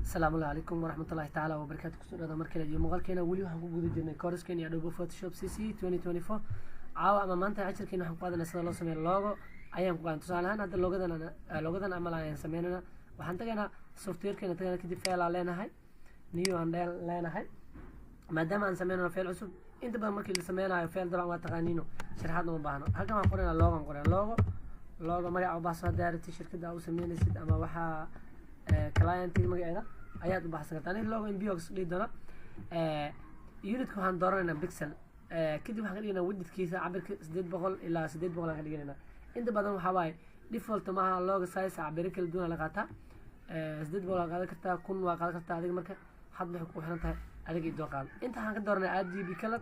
Asalaamu calaykum waraxmatullaahi tacaala wabarakaatu. Kusoo dhawaada mar kale iyo muuqaalkeena. Weli waxaan ku guda jirnay course-keena Adobe Photoshop CC 2024. Caawa ama maanta cashirkeena waxaan ku qaadanaa sida loo sameeyo logo ayaan ku qaadan. Tusaale ahaan hadda logadan amal ayaan sameynayna. Waxaan tagaynaa software-keena, tagaynaa, kadib file aan leenahay, new aan leenahay, maadaama aan sameynayno file cusub. Inta badan markii la sameynayo file, dabcan waa taqaaniino, sharaxaadna uma baahno. Halkan waxaan qoraynaa logo, aan qoraynaa logo magaca u baxso hadda aragtid shirkadda aa u sameynaysid ama waxaa client magaceeda ayaad u baxsan kartaa. Aniga logo inbox dhihi doona. Unitka waxaan dooranaynaa pixel, kadib waxaan ka dhiganaa widthkiisa cabirka 800 ilaa 800 aan ka dhiganaynaa. Inta badan waxaa waaye default maaha logo size, cabiro kala duwan la qaataa. 800 waa qaadan kartaa, 1000 waa qaadan kartaa adiga. Marka hadba waxay ku xiran tahay adiga iyo dooqaada. Inta waxaan ka dooranay RGB color,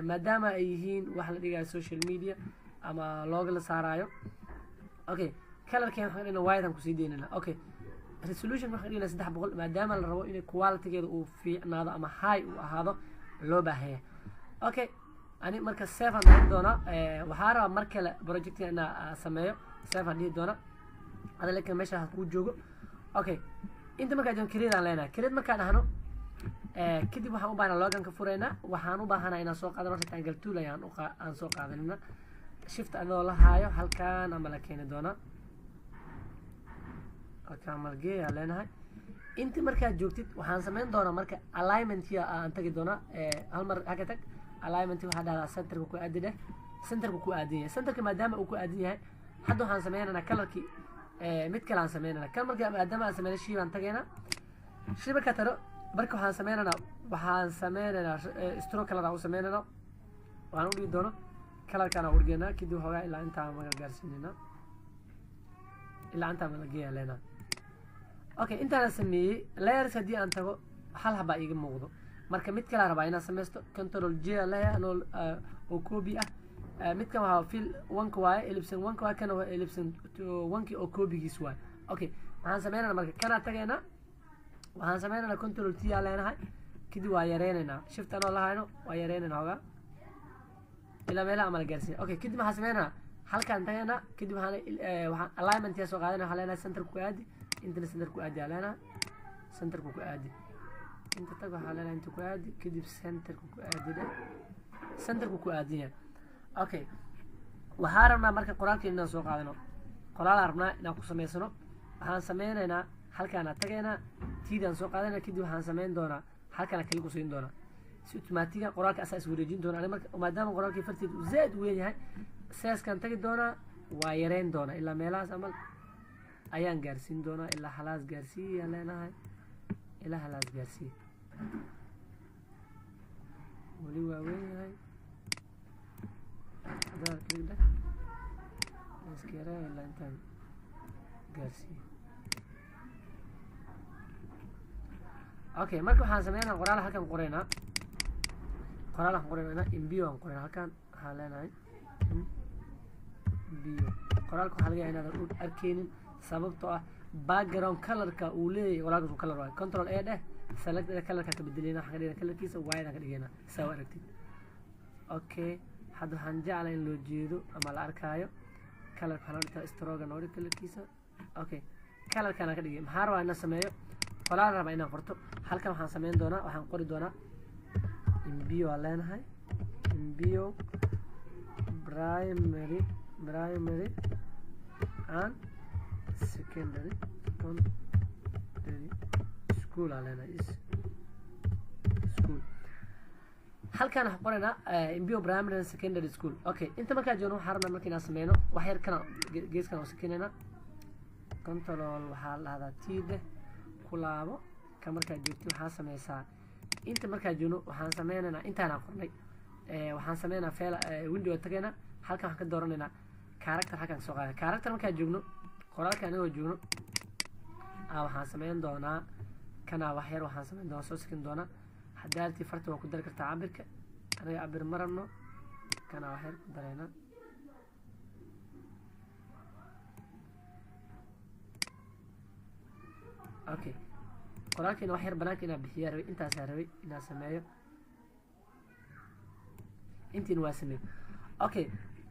maadaama ay yihiin wax la dhigayo social media ama logo la saaraayo. Okay, colorkeen waxaan ka dhignaa white aan kusii daynayna. Okay, resolution waxaan ka dhignaa 300, maadaama la rabo inay qualitygeeda uu fiicnaado ama high uu ahaado loo baahanya. Okay, ani marka save aan dhihi doonaa. Waxaa rabaa mar kale projectka inaa sameeyo, save aan dhihi doonaa, ada laakiin meesha ha kuu joogo. Okay, inta markaa joon create aan leenahay. Create markaan dhahno kadib waxaan u baahnaa logan ka fureynaa. Waxaan u baahanaa inaan soo qaadano rectangle tool ayaan aan soo qaadanina. Shift adoo la haayo halkaan ama la keeni doonaa, halkaan malgeeyaa leenahay. Inti markaad joogtid waxaan sameyn doonaa marka alignmentia aan tagi doonaa. Hal mar haka tag alignment, waxaa dhahdaa centerka ku aadi dheh. Centerka ku aadan yahay, centerka maadaama uu ku aadan yahay, hadda waxaan sameynaynaa colorkii mid kale aan sameynayna kan. Marka maadaama aan sameynay shape aan tagaynaa. Shape markaa taro, marka waxaan sameynaynaa stroke color aan u sameynaynaa. Waxaan u dhigi doono colorkaan aan udhigaynaa, kadib waxoogaa ilaa intaan maga gaarsiinaynaa, ilaa intaan maga geeyaa leenaa. Okay, intaana sameeyey. Layers haddii aan tago, hal habaa iiga muuqdo. Marka mid kalaa rabaa inaan sameysto, Control J aan leeyahay anoo oo copy ah. Midkan waxaa fill one-ka waaye, ellipse one-ka waaye, kana waa ellipse one-ki oo copygiis waaye. Okay, waxaan sameynayna marka kanaa tagaynaa, waxaan sameynaynaa Control T aan leenahay, kadib waa yareynaynaa. Shift anoo lahayno waa yareynaynaa hogaa ilaa meelaha ama la gaarsiina. Okay, kadib waxaan sameynaa halkaan tagaynaa, kadib waxaan alignment yaa soo qaadanaya. Waxaan leenahay center ku aadi, intana center ku aadi aa leenahay, centerku ku aadi. Inta tag, waxaa leenahay inta ku aadi, kadib centerku ku aadi dheh, centerku ku aadin yahay. Okay, waxaa rabnaa marka qoraalkeena inaan soo qaadano. Qoraalaan rabnaa inaan ku samaysano. Waxaan sameynaynaa halkaanaa tagaynaa, tiidaan soo qaadanaa, kadib waxaan sameyn doonaa halkaana kali ku siin doonaa, si automatiga qoraalka asaa is wareejin doona. Ani marka maadaama qoraalkii farteed uu zaaid u weyn yahay, sizekaan tagi doonaa, waa yareyn doonaa, ilaa meelahaas amal ayaan gaarsiin doonaa. Ilaa halaas gaarsiiyaan leenahay, ilaa halaas gaarsiiya. Weli waa weyn yahay, haddana click dheh, iska yareeya ilaa intaan gaarsiiyo. Okay, marka waxaan sameynaa qoraal halkan qoraynaa, qoraal waxaan qoraynaa imbio aan qoraynaa. Halkan waxaan leenahay imbio. Qoraalka waxaa laga yaabaa inaadan u arkeynin, sababtoo ah background colorka uu leeyahay qoraalkaas uu color waayo. Control A dheh, select dheh, colorka ka bedeleyna, waxaan ka dhignaa colorkiisa white aan ka dhigaynaa, saa u aragtid. Okay, hadda waxaan jeclaa in loo jeedo ama la arkaayo colorka. Waxaa loo dhigtaa stroke noo dhig colorkiisa. Okay, colorkaan aan ka dhigay. Maxaa rabaa inaan sameeyo? Qoraal rabaa inaan qorto. Halkan waxaan sameyn doonaa, waxaan qori doonaa imbio aan leenahay, imbio primary and secondary school aan leenahay, is school. Halkaan waxaan qoraynaa imbio primary and secondary school. Okay, inta markaa joogno waxaan rabnaa marka inaan sameyno wax yar. Kana geeskan oo sakineynaa, Control waxaa la dhahdaa T dheh, ku laabo. Ka markaa joogti waxaa sameysaa, inta markaa joogno waxaan sameynaynaa intaanaa qornay. Waxaan sameynaa file, window tagaynaa, halkan waxaan ka dooranaynaa character, halkaan kasoo qaada character. Markaa joogno qoraalka anigoo joogno, waxaan sameyn doonaa kana wax yar waxaan sameyn doonaa soo sakin doonaa. Hadaaltii farta waa ku dari kartaa cabirka, aniga cabir ma rabno, kana wax yar ku dareynaa. Okay, qoraalkiina wax yar banaanka inaa bixiyaa rabay, intaasaa rabay inaa sameeyo, intiina waa sameey. Okay,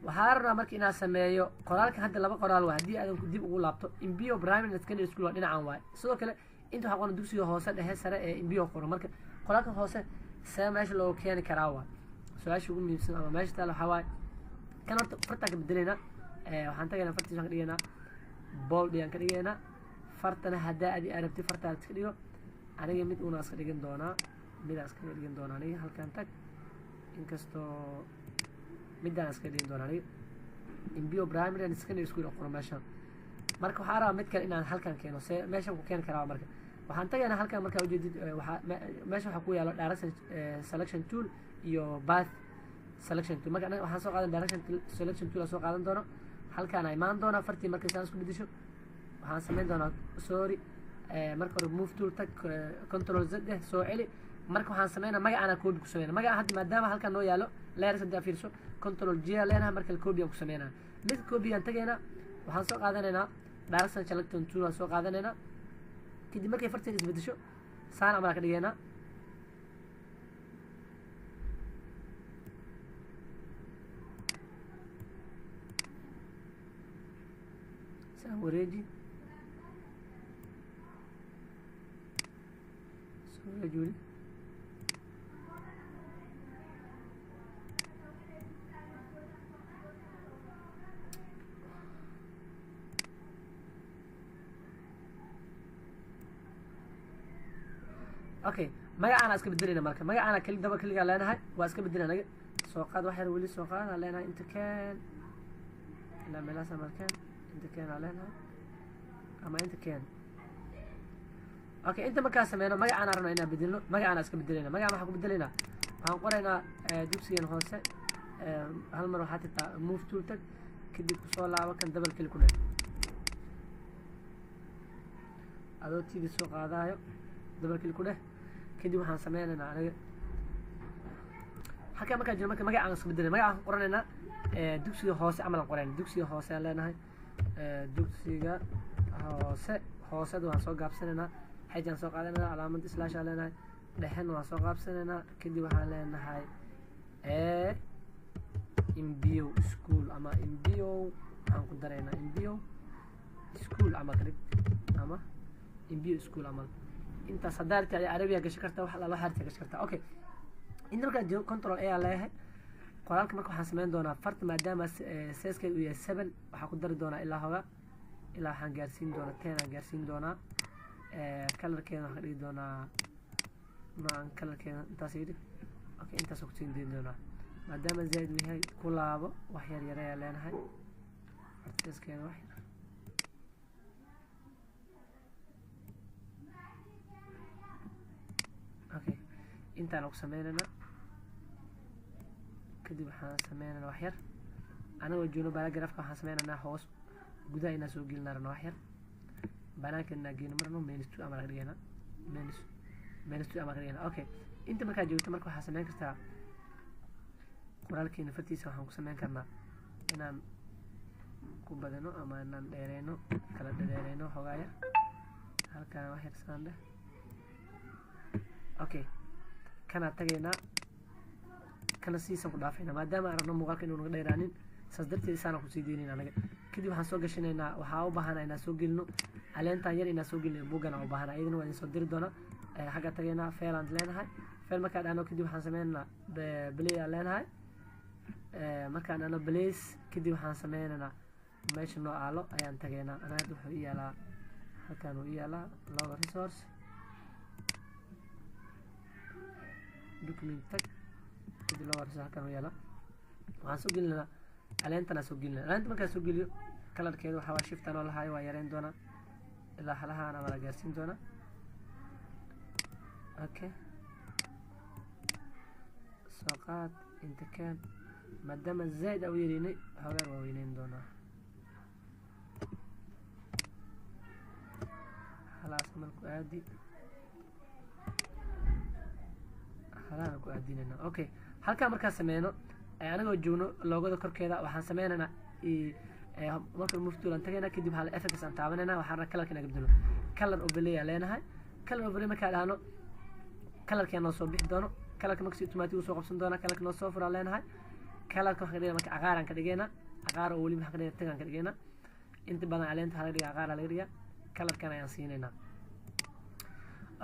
waxaa rabnaa marka inaa sameeyo qoraalka. Hadda laba qoraal waa haddii aadan dib ugu laabto, imbio primary and secondary school waa dhinacan waay. Sidoo kale Inta waxaa qoran dugsiga hoose dhexe sare ee Imbiyo qoran. Marka qoraalkan hoose see meesha looga keeni karaa waa su-aasha ugu muhiimsan ama meesha taal waxaa waaye. Kan horta fartaan ka bedelaynaa, waxaan tagaynaa fartiis waan ka dhigaynaa bold ayaan ka dhigaynaa. Fartana haddaa adi arabti fartaa iska dhigo, aniga mid una iska dhigan doonaa, midaan iskaga dhigan doonaa aniga. Halkan tag, inkastoo midaan iska dhigan doonaa aniga Imbiyo Primary and Secondary School oo qoran meeshan. Marka waxaa rabaa mid kale inaan halkan keeno, see meeshan ku keeni karaa? Marka waxaan tagaynaa halkan. Markaa ujeedid waxaa meesha waxaa ku yaalo direction selection tool iyo path selection tool. Marka anaga waxaan soo qaadan direction selection tool aan soo qaadan doono. Halkaan aan imaan doonaa. Fartii markay saan isku bedesho waxaan samayn doonaa, sorry, marka hore move tool tag, control z eh soo celi. Marka waxaan sameynaa magacaana copy ku sameynaa magaca. Hadda maadaama halkan noo yaalo layers, hadda fiirso, control j aan leenahay. Marka copy aan ku sameynaa mid copy aan tagaynaa, waxaan soo qaadanaynaa direction selection tool aan soo qaadanaynaa. Kadib markay farteeda isbedesho saan camal aan ka dhigaynaa. Saan wareeji, soo wareeji weli. Okay, magacaana iska bedelayna. Marka magacaana keli daba keligaa leenahay, waa iska bedelay anaga. Soo qaad wax yar weli, soo qaad aan leenahay, inta keen ilaa meelahaas amal keen, inta keen aan leenahay ama inta keen. Okay, inta markaa sameyno magacaana rabnaa inaan bedelno, magacaana iska bedelayna. Magaca waxaan ku bedelaynaa, waxaan qoraynaa dugsigan hoose. Hal mar waxaa tirtaa move tool tag, kadib kusoo laabo kan, double click ku dheh adoo tv soo qaadaayo, double click ku dheh. Kadib waxaan sameynaynaa aniga halkaa markaa jiro, marka magacaan iska bedelay, magacaan ku qoranaynaa dugsiga hoose camal aan qorayna. Dugsiga hoose aan leenahay, dugsiga hoose. Hooseda waan soo gaabsanaynaa, xejaan soo qaadanaynaa, calaamad slash aan leenahay, dhexena waan soo qaabsanaynaa. Kadib waxaan leenahay Imbiyo School ama Imbiyo waxaan ku daraynaa Imbiyo School camal ka dhig ama Imbiyo School camal. Intaas haddaa rabtid ayaa Carabiya gashan kartaa, wax allaala waxaa rabtid gashan kartaa. Okay, inta markaan joogo control a aan leeyahay qoraalka. Marka waxaan sameyn doonaa farta maadaama sizekeeda uu yahay 7, waxaan ku dari doonaa ilaa hoga, ilaa waxaan gaarsiin doonaa 10 aan gaarsiin doonaa. Colorkeeda waxaan ka dhigi doonaa noocan, colorkeeda intaas ii dhig. Okay, intaas ku siin deyn doonaa maadaama zaaid uu yahay. Ku laabo wax yar yar ayaa leenahay farta sizekeeda wax yar. Okay, intaan ku sameynaynaa. Kadib waxaan sameynaynaa wax yar anagoo joogno paragraphka, waxaan sameynaynaa hoos gudaha inaan soo gelina rabno, wax yar banaanka inaan geyno marno, -2 ama laga dhigaynaa, -2 ama laga dhigaynaa. Okay, inta markaa joogto marka waxaa sameyn kartaa qoraalkeena fartiisa waxaan ku sameyn karnaa inaan ku badino ama inaan dheereyno, kala dheereyno xoogaa yar. Halkaan wax yar saan dheh. Okay, kanaa tagaynaa, kana siisan ku dhaafayna maadaama aan rabno muuqaalka inuu naga dheeraanin, saas darteed isaana kusii deynayna anaga. Kadib waxaan soo gashanaynaa, waxaa u baahana inaan soo gelino caleentan yar, inaan soo gelino buuggan aan u baahana, iyadana waa idin soo diri doonaa. Xagga tagaynaa, file aan leenahay. File markaan dhahno kadib waxaan sameynaynaa place aan leenahay. Markaan dhahno place kadib waxaan sameynaynaa meesha noo aalo ayaan tagaynaa. Anaa hadda wuxuu ii yaalaa halkaan, uu ii yaalaa logo resource, document tag, kadib logo resource halkaan uu yaalaa. Waxaan soo gelinaynaa caleentan aan soo gelinaa. Caleenta markaan soo geliyo colorkeeda waxaa waa shift anoo lahaayo, waa yareyn doonaa ilaa halahaan ama la gaarsiin doonaa. Okay, soo qaad inta keen, maadaama zaaid aa u yareynay xoogaan waa weyneyn doonaa, halaas mal ku aadi, halaana ku aadinayna. Okay, halkaa markaan sameyno anagoo joogno logoda korkeeda waxaan sameynaynaa marka move tool aan tagaynaa, kadib hal effects aan taabanayna. Waxaan rabaa colorka inaan bedelo, color overlay aan leenahay. Color overlay markaan dhahno colorka noo soo bixi doono, colorka marka si automatic uu soo qabsan doona. Colorka noo soo furaan leenahay. Colorka waxaan ka dhigaynaa marka cagaar aan ka dhigaynaa, cagaar oo weliba waxaan ka dhigaynaa tagaan ka dhigaynaa. Inta badan caleenta waxaa laga dhigaa cagaar laga dhigaa. Colorkan ayaan siinaynaa.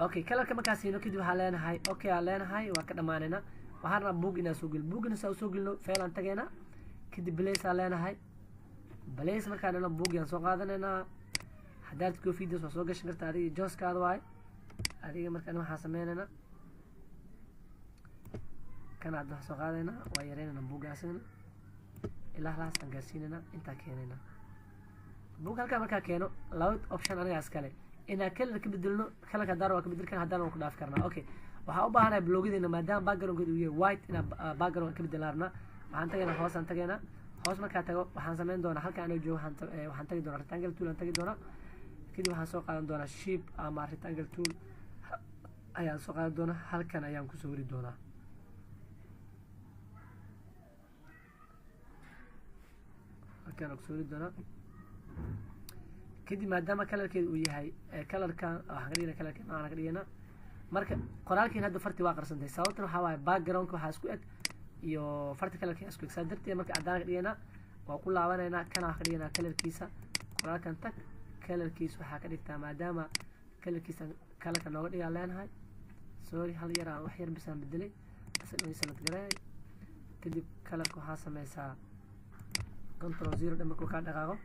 Okay, colorka markaa siino kadib waxaan leenahay okay aan leenahay, waa ka dhamaanaynaa. Waxaan rabnaa buug inaan soo gelino. Buugina saa usoo gelino, file aan tagaynaa, kadib place aan leenahay. Place markaan dhano buug yaan soo qaadanaynaa. Haddaad kofidas waa soo gashan kartaa adiga, jooskaada waaye adiga. Marka ani waxaan sameynaynaa kan hadda waxaan soo qaadaynaa, waa yareynaynaa buugga asagana ilaa halaas aan gaarsiinaynaa, intaa keenaynaa buug halkaa. Markaa keeno laba option anigaa iskale, inaan color ka bedelno. Colorka haddaan waa ka bedeli karna, haddaan waan ku dhaafi karnaa. Okay, waxaa u baahanahay logodeena maadaama backgroundkeeda uu yahay white inaan background ka bedelaan rabnaa. Waxaan tagaynaa hoos, aan tagaynaa hoos. Markaa tago waxaan sameyn doonaa halka anoo joogo waxaan tagi doonaa rectangle tool aan tagi doonaa. Kadib waxaan soo qaadan doonaa shape ama rectangle tool ayaan soo qaadan doonaa, halkan ayaan kusoo wari doonaa. Halkan aan kusoo wari doonaa. Kadib maadaama colorkeeda uu yahay colorkan, waxaan ka dhiganaa colorka noocaan ka dhiganaa. Marka qoraalkiin hadda farti waa qarsantay, sababtan waxaa waaye backgroundka waxaa isku eg iyo farta colorka isku eg, saa darteed marka caddaan ka dhiganaa. Waa ku laabanaynaa, kana waxaa ka dhiganaa colorkiisa. Qoraalkan tag, colorkiisa waxaa ka dhigtaa, maadaama colorkiisa colorka nooga dhigaa leenahay. Sorry, hal yar aan wax yar bisaan bedelay, asaga select gareey. Kadib colorka waxaa sameysaa control zero dhan, markuu kaa dhaqaaqo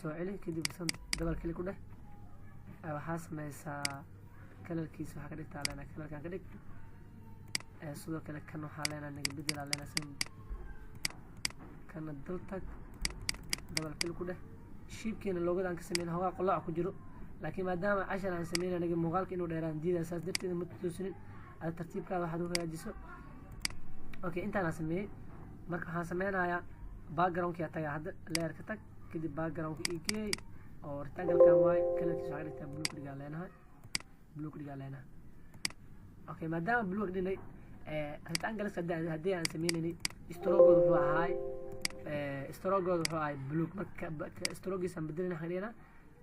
soo celi. Kadib san double click ku dheh, waxaa sameysaa colorkiisa waxaa ka dhigtaa leenahay colorkan ka dhig. Sidoo kale kan waxaa leenahay naga bedelaa leenahay san. Kana dul tag, double click ku dheh. Shapekeena logoda aan ka sameyn hoogaa qolooc ku jiro, laakiin maadaama cashar aan sameynay aniga muuqaalka inuu dheeraan diidaya, saas darteed ma toosinin, ada tartiibkaada waxaad u hagaajiso. Okay, intaan aan sameeyey, marka waxaan sameynayaa backgroundkia tagaa hadda, layerka tag, kadib backgroundka igey oo rectangle-kan waaye. Colorkiisa waxaa ka dhigtaa blue ka dhigaa leenahay, blue ka dhigaa leenahay. Okay, maadaama blue ka dhignay, rectangles haddii aan sameynaynay strokegooda wuxuu ahay blue. Marka strokegiisaan bedelina, waxaan dhiganaa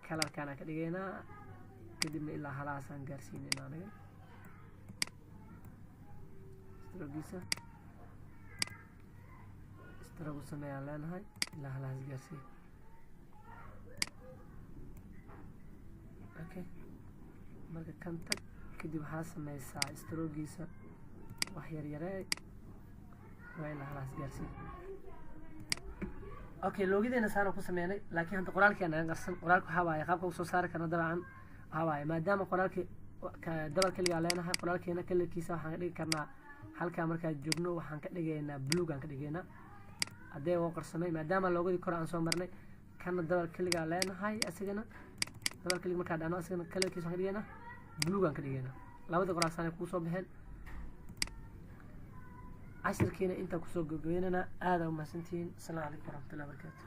colorkaan aan ka dhigaynaa, kadibna ilaa halahaasaan gaarsiinayna aniga strokegiisa. Stroke u sameeyaan leenahay, ilaa halahaas gaarsiiya. Okay, marka kan tag, kadib waxaa sameysaa strokegiisa wax yar yaree, waa ilaa halahaas gaarsiiya. Okay, logodeena saana ku sameynay, laakiin hadda qoraalkii naga qarsan. Qoraalka waxaa waaye qaabka usoo saari karna dabcan waxaa waaye maadaama qoraalkii double click-gaa leenahay, qoraalkeena colorkiisa waxaan ka dhigi karnaa halkaa markaa joogno waxaan ka dhigaynaa blue aan ka dhigaynaa. Haddee waa qarsamay maadaama logodii kore aan soo marnay. Kana double click-gaa leenahay, asigana double click markaa dhahno, asigana colorkiisa waxaan ka dhigaynaa blue aan ka dhigaynaa. Labada qoraal saanay kugu soo baxeen. Cashirkiina intaa kusoo gabagabeynana. Aada umahadsantihiin. Asalaamu calaykum waraxmatullahi wabarakaatu.